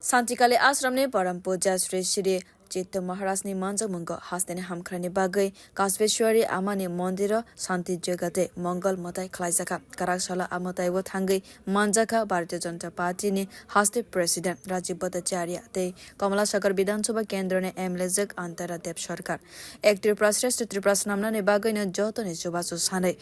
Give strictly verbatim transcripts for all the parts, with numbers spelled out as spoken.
Santikali Ashramni Param Puja Sri Sri Chitto Maharajni manjakmungo hasteni hamkhrani bagwi Kasbeshwari Amani Mondiro Shanti Jogate Mongol Mwtai khlaijakha. Karak salo a mwtaibo thangwi manjakha Bharatiya Janata Partyni haste President Rajib Bhattacharya tei Kamala Sagar Bidhan Sabha Kendroni M L A jwk Antara Deb Sarkar. Ek Tripura Shreshtha Tripura swnamnani bagwino jotoni chubachu sanwi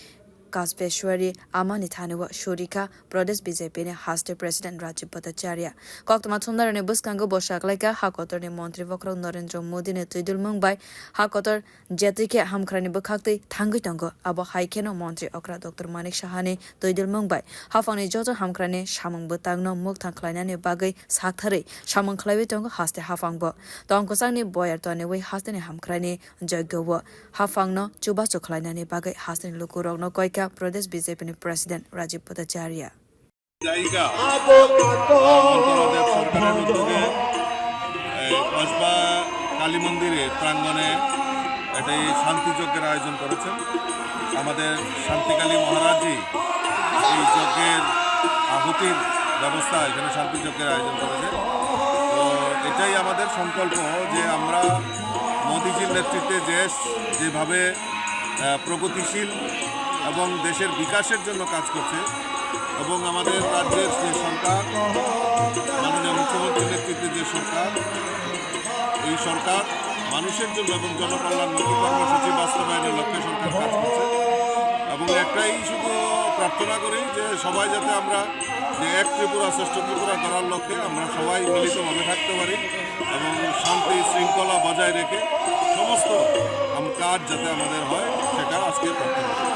Kasbeshwari Amani thani-o surikha Pradesh B J P ni haste President Rajib Bhattacharya. Koktwma thumnarokni bwskango bo saklaikha ha kotorni montri bokhorok Narendra Modi ni twidulmung bai ha kotor jetwi khe hamkhrani bwkhaktwi thangwi tongo. Abo hai kheno montri okra Doctor Manik Saha ni twidulmung bai haphangni joto hamkhrani samung bwtangno mukthang khlainani bagwi saktharwi samung khlaiwi tongo haste haphangbo. Tong kwchangni boyar toniwi hasteni hamkhrani Jogyo-o haphangno chubachu khlainani bagwi hasteni lukurokno koikha Pradesh B J P ni President Rajib Bhattacharya. জায়গা অন্তরাদেব সরকারের উদ্যোগে এই কসবা কালী মন্দিরে প্রাঙ্গণে একটি শান্তি যজ্ঞের আয়োজন করেছেন। আমাদের শান্তিকালী মহারাজজি এই যজ্ঞের আহুতির ব্যবস্থা, এখানে শান্তি যজ্ঞের আয়োজন করেছেন। তো এটাই আমাদের সংকল্প যে আমরা মোদিজির নেতৃত্বে দেশ যেভাবে, আহ, প্রগতিশীল এবং দেশের বিকাশের জন্য কাজ করছে এবং আমাদের রাজ্যের যে সরকার, মাননীয় মুখ্যমন্ত্রীর নেতৃত্বে যে সরকার, এই সরকার মানুষের জন্য এবং জনকল্যাণমুখী কর্মসূচি বাস্তবায়নের লক্ষ্যে সরকার কাজ করছে। এবং একটাই শুধু প্রার্থনা করি যে সবাই যাতে আমরা যে এক ত্রিপুরা শ্রেষ্ঠ ত্রিপুরা গড়ার লক্ষ্যে আমরা সবাই মিলিতভাবে থাকতে পারি এবং শান্তি শৃঙ্খলা বজায় রেখে সমস্ত আম-, কাজ যাতে আমাদের হয়, সেটা আজকে প্রার্থনা করি।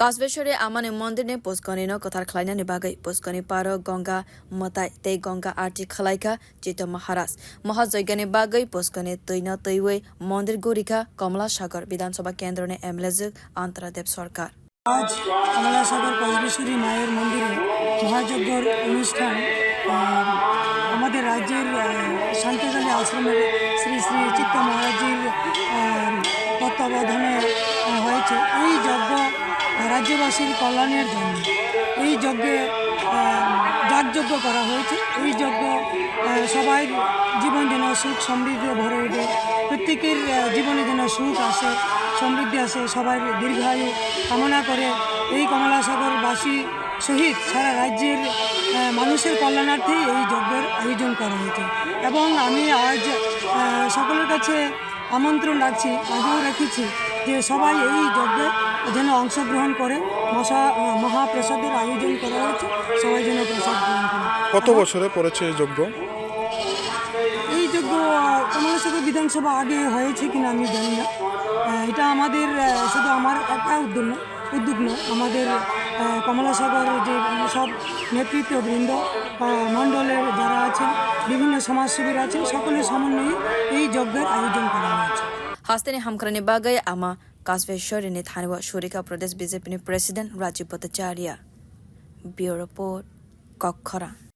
Kasbeshwari Amani Mondirni puskoni no kwthar khlainani bagwi puskoni paro Ganga mwtai tei Ganga arti khlaikha Chitto Maharaj. Mahajogyani bagwi puskoni twino twiwi mondir gurikha Kamala Sagar Bidhan Sabha Kendroni M L A jwk Antara Deb Sarkar. আজ কমলাসাগর কসবেশ্বরী মায়ের মন্দিরে মহাযজ্ঞর অনুষ্ঠান, আহ, আমাদের রাজ্যের, আহ, শান্তিকালী আশ্রমের শ্রী শ্রী চিত্ত মহারাজজির, আহ, তত্ত্বাবধানে, আহ, হয়েছে। এই যজ্ঞ রাজ্যবাসীর কল্যাণের জন্য এই যজ্ঞে, আহ, যাগযজ্ঞ করা হয়েছে। এই যজ্ঞ, আহ, সবাই জীবন যেন সুখ সমৃদ্ধি ভরে ওঠে, প্রত্যেকের, আহ, জীবনে যেন সুখ আসে, সমৃদ্ধি আসে, সবার দীর্ঘায়ু কামনা করে এই কমলাসাগরবাসী সহিত সারা রাজ্যের, আহ, মানুষের কল্যাণার্থেই এই যজ্ঞের আয়োজন করা হয়েছে। এবং আমি আজ, আহ, সকলের কাছে আমন্ত্রণ রাখছি, আগেও রেখেছি যে সবাই এই যজ্ঞে যেন অংশগ্রহণ করে। মশা-, আহ, মহাপ্রসাদের আয়োজন করা হয়েছে, সবাই যেন প্রসাদ গ্রহণ করে। কত এবং বছরে পড়েছে এই যজ্ঞ? এই যজ্ঞ, আহ, কমলাসাগর বিধানসভা আগে হয়েছে কিনা আমি জানি না। আহ, এটা আমাদের, আহ, শুধু আমার একা উদ্যোগ নয়, উদ্যোগ নয়, আমাদের, আহ, কমলাসাগর যে সব নেতৃত্ববৃন্দ, আহ, মণ্ডলের যারা আছেন, বিভিন্ন সমাজসেবীরা আছেন, সকলের সমন্বয়ে এই যজ্ঞের আয়োজন করা হয়েছে। Hasteni hamkhrani bagwi ama Kasbeshwari ni thani-o surikha Pradesh B J P ni President Rajib Bhattacharya. Bureau Report, Kokkhorang.